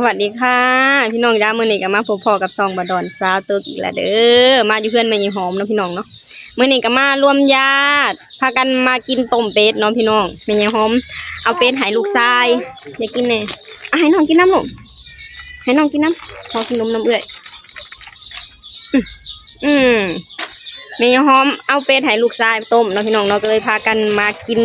ສະຫວັດດີຄ່ະ ພີ່ນ້ອງຈ້າ ມື້ນີ້ກໍມາພົບພໍ້ກັບຊ່ອງບາດອນຊາວຕຶກອີກແລ້ວເດີ. ມາຢູ່ເຮືອນແມ່ຍາຍຫອມເນາະ ພີ່ນ້ອງເນາະ. ມື້ນີ້ກໍມາລວມຍາດ ພາກັນມາກິນຕົ້ມເປັດເນາະ ພີ່ນ້ອງ. ແມ່ຍາຍຫອມເອົາເປັດໃຫ້ລູກຊາຍ ຢາກກິນແດ່. ອ່ະ ໃຫ້ນ້ອງກິນນຳລູກ ໃຫ້ນ້ອງກິນນຳ. ຂໍກິນນົມນຳເອື້ອຍ. ອືມ ອືມ ແມ່ຍາຍຫອມເອົາເປັດໃຫ້ລູກຊາຍຕົ້ມເນາະ ພີ່ນ້ອງເນາະ. ກໍເລີຍພາກັນມາກິນ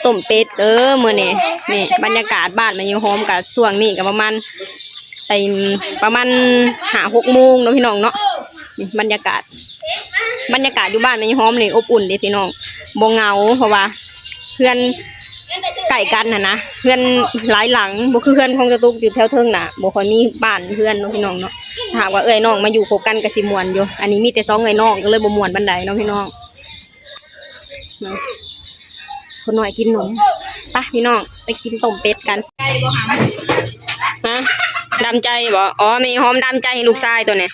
ຕົ້ມເປັດເດີມື້ນີ້. ນີ້ບັນຍາກາດບ້ານແມ່ຍາຍຫອມ ກໍຊ່ວງນີ້ກໍປະມານ ໄປປະມານຫ້າຫົກໂມງເນາະ ພີ່ນ້ອງເນາະ. ນີ້ບັນຍາກາດ ບັນຍາກາດຢູ່ບ້ານແມ່ຍາຍຫອມນີ້ອົບອຸ່ນເດ້ ພີ່ນ້ອງ ບໍ່ເຫງົາ ເພາະວ່າເຮືອນໃກ້ກັນຫັ້ນນະ ເຮືອນຫຼາຍຫຼັງ ບໍ່ຄືເຮືອນຂອງຕາຕຸກຢູ່ແຖວເທິງນະ ບໍ່ຄ່ອຍມີບ້ານເຮືອນເນາະ ພີ່ນ້ອງເນາະ. ຖ້າຫາກວ່າເອື້ອຍນ້ອງມາຢູ່ຄົບກັນກໍຊິມ່ວນຢູ່. ອັນນີ້ມີແຕ່ສອງເອື້ອຍນ້ອງ ກໍເລີຍບໍ່ມ່ວນປານໃດເນາະ ພີ່ນ້ອງ. ເນາະ ຄົນນ້ອຍກິນນົມ. ໄປພີ່ນ້ອງ ໄປກິນຕົ້ມເປັດກັນ. ຮະ ດຳໃຈບໍ່? ອໍ ແມ່ຍາຍຫອມດຳໃຈໃຫ້ລູກຊາຍຕົວນີ້.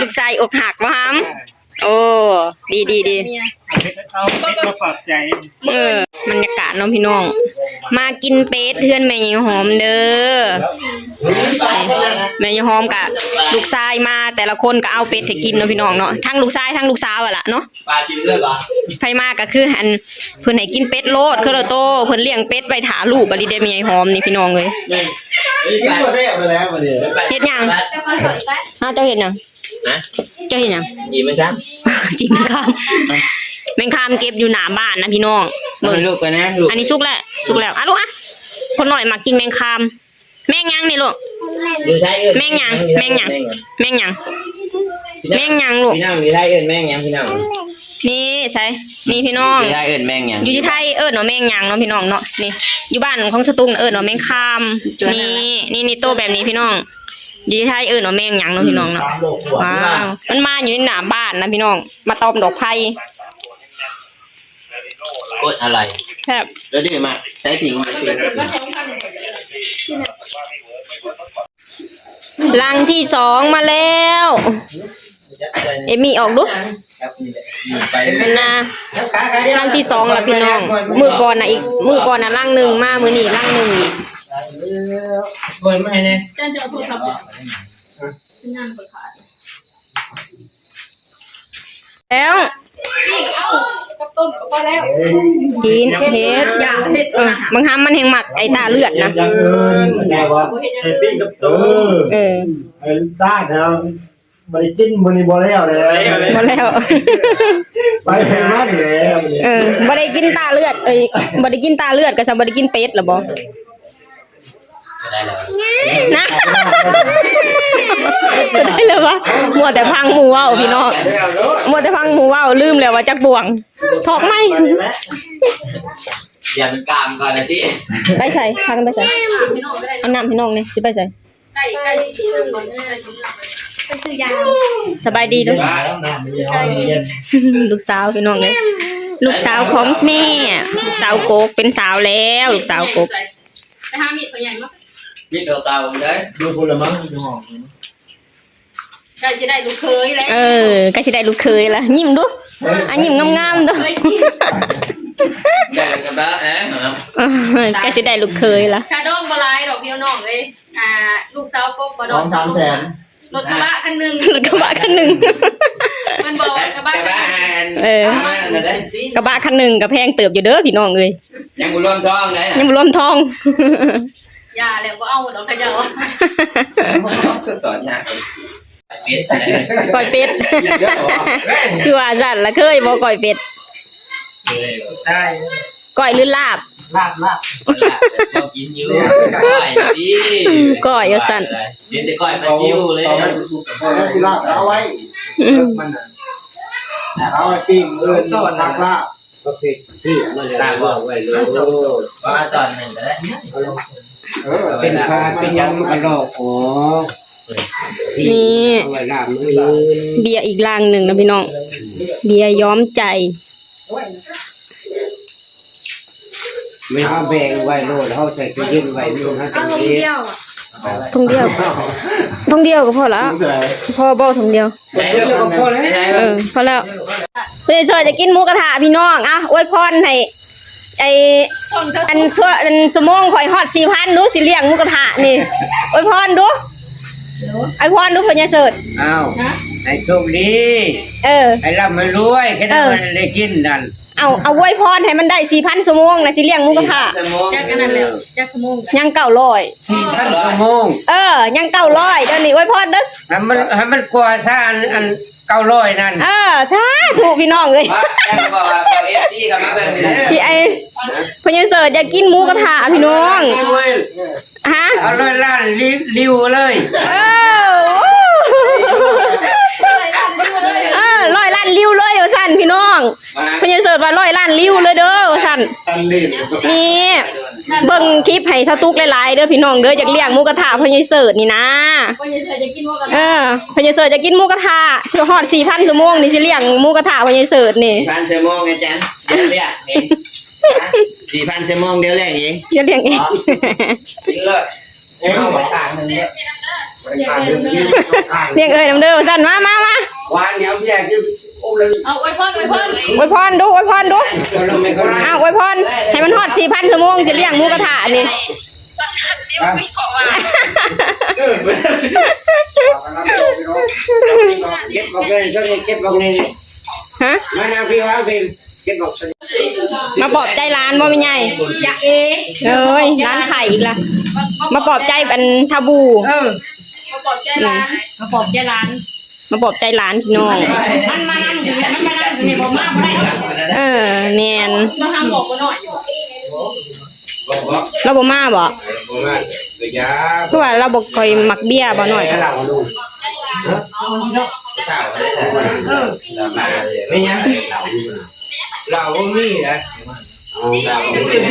ລູກຊາຍອົກຫັກບໍ່ຫຳ? ໂອ້ ດີໆໆ. ເອົາເປັດມາຝາກໃຈ. ເອີ ບັນຍາກາດເນາະ ພີ່ນ້ອງ ມາກິນເປັດເຮືອນແມ່ຍາຍຫອມເດີ. ແມ່ຍາຍຫອມກະລູກຊາຍມາ ແຕ່ລະຄົນກະເອົາເປັດໃຫ້ກິນເນາະ ພີ່ນ້ອງເນາະ. ທັງລູກຊາຍທັງລູກສາວຫັ້ນລະເນາະ. ໃຜມາກໍຄືອັນ ເພິ່ນໃຫ້ກິນເປັດໂລດ ຄືໂລໂຕ ເພິ່ນລ້ຽງເປັດໄວ້ຖ້າລູກອີ່ຫຼີເດ້ ແມ່ຍາຍຫອມນີ້ ພີ່ນ້ອງເອີຍ. ກິນບໍ່ແຊບແລ້ວບັດນີ້. ເຮັດຫຍັງ? ອ້າວ ເຈົ້າເຮັດຫຍັງ? ຮະ? ເຈົ້າເຮັດຫຍັງ? ຈີ່ແມງຄາມ. ຈີ່ແມງຄາມ ແມງຄາມເກັບຢູ່ໜ້າບ້ານນະ ພີ່ນ້ອງ. ເບິ່ງ ໃຫ້ລູກກ່ອນນະ ລູກ. ອັນນີ້ສຸກແລ້ວ ສຸກແລ້ວ. ອ່ະ ລູກ ອ່ະ ຄົນນ້ອຍມັກກິນແມງຄາມ. ແມງຫຍັງນີ້ລູກ? ຢູ່ໄທເອີ້ນແມງຫຍັງ? ແມງຫຍັງ? ແມງຫຍັງ? ແມງຫຍັງ? ແມງຫຍັງລູກ? ພີ່ນ້ອງ ຢູ່ໄທເອີ້ນແມງຫຍັງ ພີ່ນ້ອງ? ນີ້ໃສ ນີ້ພີ່ນ້ອງ ຢູ່ໄທເອີ້ນແມງຫຍັງ? ຢູ່ທີ່ໄທເອີ້ນວ່າແມງຫຍັງເນາະ ພີ່ນ້ອງເນາະ. ນີ້ຢູ່ບ້ານຂອງສະຕຸງເອີ້ນວ່າແມງຄາມ. ນີ້ ນີ້ ນີ້ໂຕແບບນີ້ ພີ່ນ້ອງ ຢູ່ທີ່ໄທເອີ້ນວ່າແມງຫຍັງເນາະ ພີ່ນ້ອງເນາະ. ວ້າວ ມັນມາຢູ່ໃນໜ້າບ້ານນະ ພີ່ນ້ອງ ມາຕອມດອກໄຜ່. ໂຄດອະໄລ ແຊບ. ແລ້ວເດ ມາໃສ່ຜິງ ມາໃສ່ຜິງ. ຫຼັງທີ່ສອງມາແລ້ວ ເອມມີ້ອອກດຸ ໄປນະ. ຫຼັງທີ່ສອງລະພີ່ນ້ອງ ມື້ກ່ອນນະອີກ ມື້ກ່ອນນະຫຼັງໜຶ່ງ ມາມື້ນີ້ຫຼັງໜຶ່ງອີກ. ເປີດມາໃຫ້ແດ່. ແລ້ວ ກິນເຮັດ ເອີ ບັກຫຳມັນແຮ່ງມັກໄອ້ຕາເລືອດນະ. ເອີ ເອີ ເອີ ໄອ້ຕາເນາະ ບໍ່ໄດ້ກິນມື້ນີ້ບໍ່ແລ້ວແລ້ວ ບໍ່ແລ້ວ ໄປໃຫ້ມັນແລ້ວ. ເອີ ບໍ່ໄດ້ກິນຕາເລືອດ ເອີຍ ບໍ່ໄດ້ກິນຕາເລືອດກໍຊະ ບໍ່ໄດ້ກິນເປັດລະບໍ່? ນະ ໄດ້ແລ້ວວະ ມົວແຕ່ຟັງໝູ່ເວົ້າພີ່ນ້ອງ ມົວແຕ່ຟັງໝູ່ເວົ້າ ລືມແລ້ວວ່າຈັກບ່ວງ. ຖອກໄມ້ ຢ່າໄປກາມກ່ອນນະຕິ. ໄປໃສ? ພາກັນໄປໃສ? ເອົານ້ຳໃຫ້ນ້ອງແດ່. ຊິໄປໃສ? ໄກ່ ໄກ່ຊິກິນນຳກ່ອນ ໄປຊື້ຢາ. ສະບາຍດີເດີ ລູກສາວພີ່ນ້ອງເອີຍ ລູກສາວຂອງແມ່ ລູກສາວກົກ ເປັນສາວແລ້ວ ລູກສາວກົກ. ໄປຫາມີດພໍ່ໃຫຍ່ມາ. ມີດເກົ່າໆເດ້ ຢູ່ພຸ້ນລະມັງ ຢູ່ຫ້ອງ. ໃກ້ຊິໄດ້ລູກເຂີຍແລ້ວ. ເອີ ໃກ້ຊິໄດ້ລູກເຂີຍລະ. ຍິ້ມດູ ອ່ະ ຍິ້ມງາມໆດູ. ໄດ້ກະບະແລ້ວ. ເອີ ໃກ້ຊິໄດ້ລູກເຂີຍລະ. ຄ່າດອງບໍ່ຫຼາຍດອກພີ່ນ້ອງເອີຍ. ອ່າ ລູກສາວກົກບໍ່ດອກ ສອງສາມແສນ. ລົດກະບະຄັນໜຶ່ງ ລົດກະບະຄັນໜຶ່ງ. ມັນບອກວ່າກະບະ ກະບະ ເອີ ກະບະຄັນໜຶ່ງກະແພງເຕີບຢູ່ເດີພີ່ນ້ອງເອີຍ. ຍັງບໍ່ລວມທອງເດ້ ຍັງບໍ່ລວມທອງ. ຢ່າແລ້ວ ບໍ່ເອົາດອກເຂົາເຈົ້າ. ຄືຕອນຍາກ ກ້ອຍເປັດ ຄືວ່າຊັ້ນລະ ເຄີຍບໍ່ກ້ອຍເປັດ? ກ້ອຍຫຼືລາບ? ລາບ ລາບ ກິນຢູ່ ກ້ອຍ ອືມ ກ້ອຍວ່າຊັ້ນ. ກິນແຕ່ກ້ອຍປາຊິວເລີຍ ຊິລາບເອົາໄວ້. ອືມ ມັນນະ ເອົາໄວ້ປີ້ງ ເອີ້ນລາບ ລາບ. ປາຕອນໜຶ່ງກໍໄດ້ ເອີ ເປັນປາເປັນຫຍັງມັນກໍລອກອອກ. ນີ້ ເອົາໄວ້ລາບມື້ອື່ນ. ເບຍອີກລັງໜຶ່ງນະພີ່ນ້ອງ ເບຍຍອມໃຈ. ແມ່ນເຮົາແບ່ງໄວ້ໂລດ ເຮົາໃສ່ຕູ້ເຢັນໄວ້ມື້ເຮົາຈັ່ງເຮັດ. ຖົງດຽວ ຖົງດຽວກໍພໍລະ. ພໍບໍ່ຖົງດຽວ? ເອີ ພໍແລ້ວ. ເພິ່ນຊິຊ່ອຍໄດ້ກິນໝູກະທະພີ່ນ້ອງ. ອ່ະ ອວຍພອນໃຫ້ ໄອ້ ອັນຊົ່ວ ອັນຊົ່ວໂມງຂ້ອຍຮອດສີ່ພັນ ດູ ຊິລ້ຽງໝູກະທະນີ້. ອວຍພອນດູ ອວຍພອນດູ ພໍ່ໃຫຍ່ເສີດ. ອ້າວ ໃຫ້ໂຊກດີ ເອີ ໃຫ້ລ່ຳໃຫ້ລວຍ ເອີ ແຄ່ນັ້ນໄດ້ກິນນັ້ນ. ເອົາ ເອົາອວຍພອນໃຫ້ມັນໄດ້ສີ່ພັນຊົ່ວໂມງນະ ຊິລ້ຽງໝູກະທະ. ສີ່ພັນຊົ່ວໂມງ ຈັກອັນນັ້ນແລ້ວ ຈັກຊົ່ວໂມງ? ຍັງເກົ້າຮ້ອຍ ສີ່ພັນຊົ່ວໂມງ. ເອີ ຍັງເກົ້າຮ້ອຍ ດຽວນີ້ອວຍພອນເດີ້ ໃຫ້ມັນ ໃຫ້ມັນກວ່າຊະ ອັນ ອັນເກົ້າຮ້ອຍນັ້ນ. ເອີ ສາທຸພີ່ນ້ອງເອີຍ. ວ່າແຈ້ງບອກວ່າເອັຟຊີກໍມາເບິ່ງນີ້ເດີ ພີ່ໄອ້ ພໍ່ໃຫຍ່ເສີດຢາກກິນໝູກະທະພີ່ນ້ອງ. ຮະ ເອົາຮ້ອຍລ້ານລິ- ລິວເລີຍ. ເອີ ເອີ ຮ້ອຍລ້ານລິວເລີຍວ່າຊັ້ນພີ່ນ້ອງ. ພໍ່ໃຫຍ່ເສີດວ່າຮ້ອຍລ້ານລິວເລີຍເດີວ່າຊັ້ນ. ນີ້ ເບິ່ງຄລິບໃຫ້ສາວຕຸກຫຼາຍໆເດີພີ່ນ້ອງເດີ ຢາກລ້ຽງໝູກະທະພໍ່ໃຫຍ່ເສີດນີ້ນາ. ພໍ່ໃຫຍ່ເສີດຢາກກິນໝູກະທະ ເອີ ພໍ່ໃຫຍ່ເສີດຢາກກິນໝູກະທະ ຊິຮອດສີ່ພັນຊົ່ວໂມງນີ້ ຊິລ້ຽງໝູກະທະພໍ່ໃຫຍ່ເສີດນີ້. ສີ່ພັນຊົ່ວໂມງອາຈານ ດຽວລ້ຽງເອງ ສີ່ພັນຊົ່ວໂມງ ດຽວລ້ຽງເອງ ດຽວລ້ຽງເອງ. ກິນເລີຍ ເອົາໄປຂ້າງໜຶ່ງເດີ ລ້ຽງເອື້ອຍນຳເດີວ່າຊັ້ນ. ມາ ມາ ມາ ຫວານເອົາເບຍກິນ. ເອົາອວຍພອນ ອວຍພອນ ອວຍພອນດູ ອວຍພອນດູ. ເອົາອວຍພອນໃຫ້ມັນຮອດສີ່ພັນຊົ່ວໂມງ ຊິລ້ຽງໝູກະທະນີ້. ເກັບອອກເລີຍ ເກັບອອກເລີຍ. ຮະ ມານັ່ງພີ້ ວາງພີ້ ເກັບອອກ. ມາປອບໃຈຫຼານບໍ່ແມ່ໃຫຍ່? ຢາກເອ ເອີຍ ຫຼານໄຂ້ອີກລະ. ມາປອບໃຈອັນທາບູ. ເອີ ມາປອບໃຈຫຼານ ອືມ ມາປອບໃຈຫຼານ ມາປອບໃຈຫຼານພີ່ນ້ອງ. ມັນມານຳຢູ່ ມັນມານຳຢູ່ນີ້ ບໍ່ມາບໍ່ໄດ້. ເອີ ແມ່ນ ລາວບໍ່ມາບໍ່? ບໍ່ມາ ຄືວ່າລາວບໍ່ຄ່ອຍມັກເບຍບໍ່ນ້ອຍ. ເອີ ເປັນຫຍັງ? ເຫຼົ້າບໍ່ມີນະ.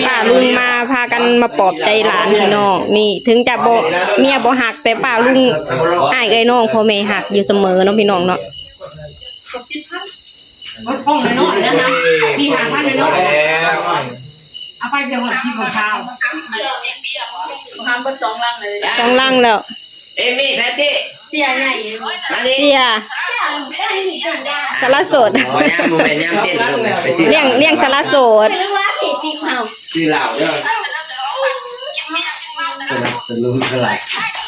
ປ້າລຸງມາ ພາກັນມາປອບໃຈຫຼານພີ່ນ້ອງ. ນີ້ເຖິງຈະບໍ່ ເມຍບໍ່ຮັກ ແຕ່ປ້າລຸງ ອ້າຍເອື້ອຍນ້ອງ ພໍ່ແມ່ຮັກຢູ່ສະເໝີເນາະພີ່ນ້ອງເນາະ. ຂອງນ້ອຍໆນະ ສີ່ຫ້າພັນນ້ອຍໆ ເອົາໄປເທື່ອຮອດສິບ ຫົກ ຊາວ ຫາເບິດສອງລັງເລີຍ ສອງລັງແລ້ວ. ເອມີ້ ແພດຕີ້ ເສຍໃຫຍ່ ມານີ້ ເສຍ ສາລະໂສດ. ອໍ ຍາມ ບໍ່ແມ່ນຍາມເຕັ້ນ ໄປຊື້ ລ້ຽງ ລ້ຽງສາລະໂສດ. ຊື້ເຫຼົ້າເດີ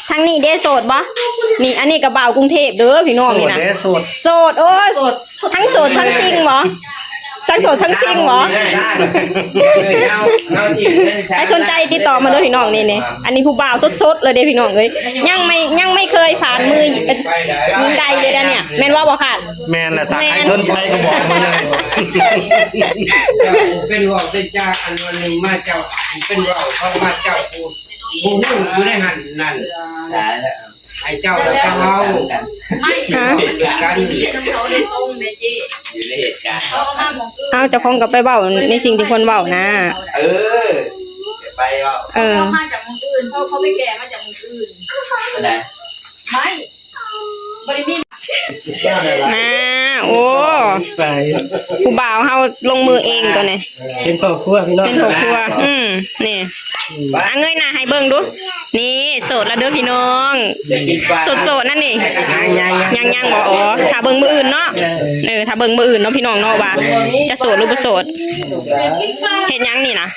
ທາງນີ້ເດ້ໂສດບໍ່? ນີ້ ອັນນີ້ກໍບ່າວກຸງເທບເດີພີ່ນ້ອງນີ້ນະ. ໂສດເດ້ ໂສດ ໂສດ. ໂອ້ຍ ໂສດ ທັງໂສດທັງຊິງບໍ່? ທັງໂສດທັງຊິງບໍ່? ໃຜສົນໃຈຕິດຕໍ່ມາເດີພີ່ນ້ອງ. ນີ້ໆ ອັນນີ້ຜູ້ບ່າວສົດໆເລີຍເດ້ພີ່ນ້ອງເອີຍ. ຍັງໄມ່ ຍັງໄມ່ເຄີຍຜ່ານມືຍິງໃດເລີຍເດ້ນີ້ ແມ່ນວ່າບໍ່ຄາດ? ແມ່ນແຫຼະ ຖ້າໃຜສົນໃຈກໍບອກມາເລີຍ. ເປັນເວົ້າເປັນຈາ ອັນວ່າໜຶ່ງມາເຈົ້າ ເປັນເວົ້າເຂົາມາເຈົ້າ ຜູ້ ຜູ້ຮູ້ຢູ່ໃນຫັ້ນນັ້ນ ໃຫ້ເຈົ້າແລ້ວເຈົ້າເວົ້າ. ຮະ? ມັນເປັນນຳເຂົາໂດຍຕົງເດ້ເຈ້ ຢູ່ໃນເຫດການ ເຂົາເອົາມາໝ່ອງອື່ນ. ເອົາ ເຈົ້າຂອງກໍໄປເວົ້າໃນສິ່ງທີ່ຄວນເວົ້ານະ. ເອີ ໄປເວົ້າ ເອີ ເຂົາມາຈາກໝ່ອງອື່ນ ເຂົາ ເຂົາໄປແກ່ມາຈາກໝ່ອງອື່ນ. ແນວໃດ? ໄມ່ ບໍ່ໄດ້ມີ ນາ ໂອ້ ຜູ້ບ່າວເຮົາລົງມືເອງຕົວນີ້. ເປັນພໍ່ຄົວພີ່ນ້ອງ ເປັນພໍ່ຄົວ. ອືມ ນີ້ ອືມ ອ່ະ ເງີຍໜ້າໃຫ້ເບິ່ງດູ. ນີ້ໂສດແລ້ວເດີພີ່ນ້ອງ ຢາກກິນປາ ໂສດໆນັ້ນນີ້. ຍັງໆໆ ຍັງໆບໍ່? ອໍ ຖ້າເບິ່ງມື້ອື່ນເນາະ. ເອີ ເອີ ຖ້າເບິ່ງມື້ອື່ນເນາະພີ່ນ້ອງເນາະ ວ່າຈະໂສດຫຼືບໍ່ໂສດ. ເຮັດຫຍັງນີ້ນະ?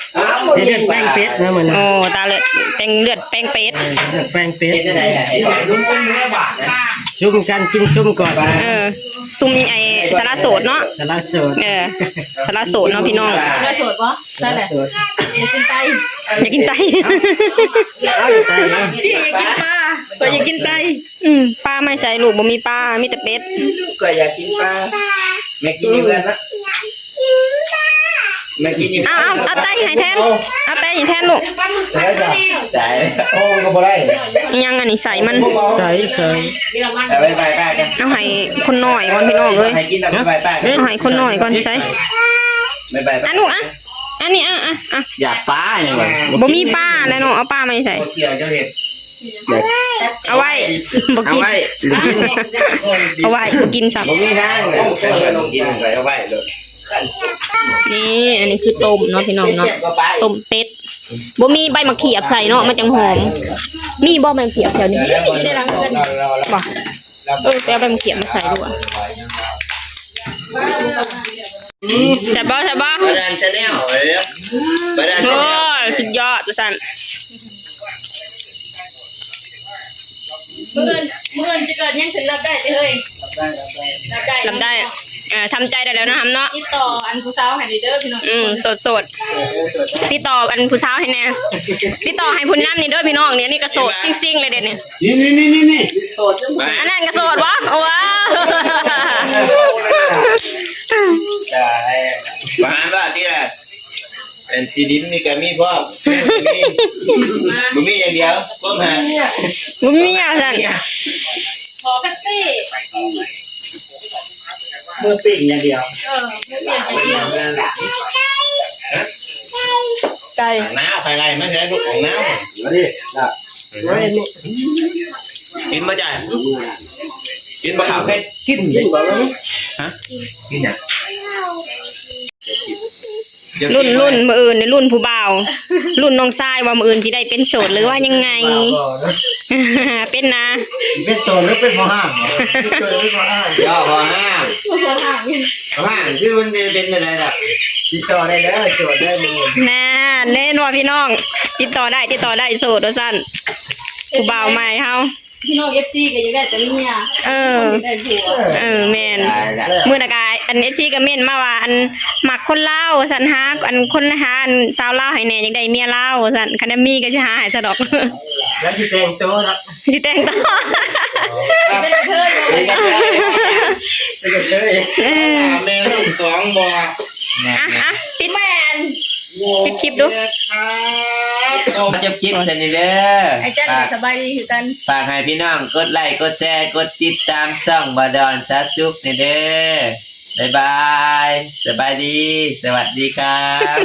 ເຮັດເລືອດແປງເປັດນະມື້ນີ້. ໂອ້ ຕາເລືອດ ແປງເລືອດແປງເປັດ ເອີ ເລືອດແປງເປັດ. ເຮັດຈັ່ງໃດ ຊຸມກັນກິນຊຸມກ່ອນ. ເອີ ຊຸມໄອ້ສາລະໂສດເນາະ ສາລະໂສດ. ເອີ ສາລະໂສດເນາະພີ່ນ້ອງ. ສາລະໂສດບໍ່? ໃຊ່ແຫຼະ ສາລະໂສດ ຢາກກິນໄຕ ຢາກກິນໄຕ. ເອົ້າ ຢາກໄຕເນາະ ຢາກກິນປາ ຂ້ອຍຢາກກິນໄຕ. ອືມ ປາມາໃສລູກ? ບໍ່ມີປາ ມີແຕ່ເປັດ. ຂ້ອຍຢາກກິນປາ ແມ່ກິນຢູ່ເຮືອນນະ ແມ່ກິນຢູ່. ເອົາ ເອົາ ເອົາໄຕໃຫ້ແທນ ເອົາໄຕໃຫ້ແທນລູກ. ໄດ້ຈ້ະ ໄດ້ ໂອ້ ກໍບໍ່ໄດ້. ອີຫຍັງອັນນີ້ ໃສ່ມັນ ໃສ່ ໃສ່. ເອົາໄວ້ໄປປ້າກັນ ເອົາໃຫ້ຄົນນ້ອຍກ່ອນພີ່ນ້ອງເອີຍ ໃຫ້ກິນແລ້ວໄປປ້າກັນ. ເອົາໃຫ້ຄົນນ້ອຍກ່ອນ. ໃສ່ ໄປໄປ ອັນລູກ ອ່ະ ອັນນີ້ ອ່ະ ອ່ະ ອ່ະ ຢາກປາຫຍັງວະ? ບໍ່ມີປາແລ້ວເນາະ ເອົາປາມາໃສ່? ເອົາໄວ້ ບໍ່ກິນ ເອົາໄວ້ ບໍ່ກິນ ເອົາໄວ້ ບໍ່ກິນຊ້ຳ. ບໍ່ມີທາງເລີຍ ບໍ່ກິນ ເອົາໄວ້ໂລດ. ນີ້ ອັນນີ້ຄືຕົ້ມເນາະພີ່ນ້ອງເນາະ ຕົ້ມເປັດ. ບໍ່ມີໃບໝາກຂຽບໃສ່ເນາະ ມັນຈັ່ງຫອມ. ມີບໍ່ໃບໝາກຂຽບແຖວນີ້? ມີ ຢູ່ໃນຫຼັງເຮືອນ. ບໍ່? ເອີ ໄປເອົາໃບໝາກຂຽບມາໃສ່ດູ. ແຊບບໍ່? ແຊບບໍ່? ອາຈານ Channel ເອີ. ໄປໄດ້ ໂອ້ຍ ສຸດຍອດວ່າຊັ້ນ. ມື້ອື່ນ ມື້ອື່ນຈະເກີດຫຍັງຂຶ້ນ ຮັບໄດ້ຕິເຮີ້ຍ? ຮັບໄດ້ ຮັບໄດ້. ເອີ ທຳໃຈໄດ້ແລ້ວເນາະ ຫຳເນາະ. ຕິດຕໍ່ອັນຜູ້ສາວໃຫ້ເດີພີ່ນ້ອງ. ອືມ ໂສດໆ ຕິດຕໍ່ອັນຜູ້ສາວໃຫ້ແດ່ ຕິດຕໍ່ໃຫ້ຜູ້ນຳນີ້ເດີພີ່ນ້ອງ. ນີ້ ອັນນີ້ກໍໂສດຊິງໆເລີຍເດ້ນີ້. ນີ້ໆໆໆ ອັນນັ້ນກໍໂສດບໍ່? ວ້າວ ມາຫາວ່າຕິລະ ອັນທີ່ດິນນີ້ກໍມີພ້ອມ ບໍ່ມີຢ່າງດຽວ ຄວາມຮັກ ບໍ່ມີວ່າຊັ້ນ. ຂໍກັດຕິ ມືປີ້ງຢ່າງດຽວ. ເອີ ມືປີ້ງຢ່າງດຽວ. ໄກ່ ໜາວ ໄປໄລ່ມາໃສ່ລູກຂອງໜາວ ມາດິລະ. ກິນບໍ່ຈ້າ? ກິນບໍ່ເຂົ້າ? ກິນ ກິນບໍ່? ຮະ? ກິນຫຍັງ? ລຸ້ນ ລຸ້ນ ມື້ອື່ນນີ້ລຸ້ນຜູ້ບ່າວ ລຸ້ນນ້ອງຊາຍວ່າມື້ອື່ນຊິໄດ້ເປັນໂສດ ຫຼືວ່າຍັງໄງ? ເປັນນະ ເປັນໂສດ ຫຼືເປັນພໍ່ຮ້າງ? ເປັນໂສດ ຫຼືເປັນພໍ່ຮ້າງ? ເຈົ້າພໍ່ຮ້າງ ພໍ່ຮ້າງ ພໍ່ຮ້າງຄືມັນເປັນຈັ່ງໃດລະ? ຕິດຕໍ່ໄດ້ເດີ ໂສດເດີມື້ນີ້. ນັ້ນ ເຫັນບໍ່ພີ່ນ້ອງ ຕິດຕໍ່ໄດ້ ຕິດຕໍ່ໄດ້ ໂສດວ່າຊັ້ນ. ຜູ້ບ່າວໃໝ່ເຮົາ ພີ່ນ້ອງເອັຟຊີກໍຢາກໄດ້ແຕ່ເມຍ. ເອີ ຢາກໄດ້ຜົວ. ເອີ ແມ່ນ. ມື້ນັ້ນກະອັນເອັຟຊີກໍເມັ້ນມາວ່າ ອັນ ມັກຄົນລາວວ່າຊັ້ນ ຫາ ອັນ ຄົນ ຫາ ອັນ ສາວລາວໃຫ້ແດ່ ຢາກໄດ້ເມຍລາວວ່າຊັ້ນ. ຄັນມີກໍຊິຫາໃຫ້ຊະດອກ. ແລ້ວຊິແຕ່ງໂຕເນາະ ຊິແຕ່ງໂຕ ເປັນກະເທີຍ ເປັນກະເທີຍ ເປັນກະເທີຍ. ເອີ ແມ່ລູກສອງບໍ່? ອ່ະ ອ່ະ ປິດ ແມ່ນ ປິດຄລິບດູ. ຈົບຄລິບແຄ່ນີ້ເດີ. ອ້າຍຈັນກໍສະບາຍດີຄືກັນ. ຝາກໃຫ້ພີ່ນ້ອງກົດໄລ້ ກົດແຊ ກົດຕິດຕາມຊ່ອງບ່າວດອນສາວຈຸກແດ່ເດີ. ບາຍບາຍ ສະບາຍດີ ສະຫວັດດີຄັບ.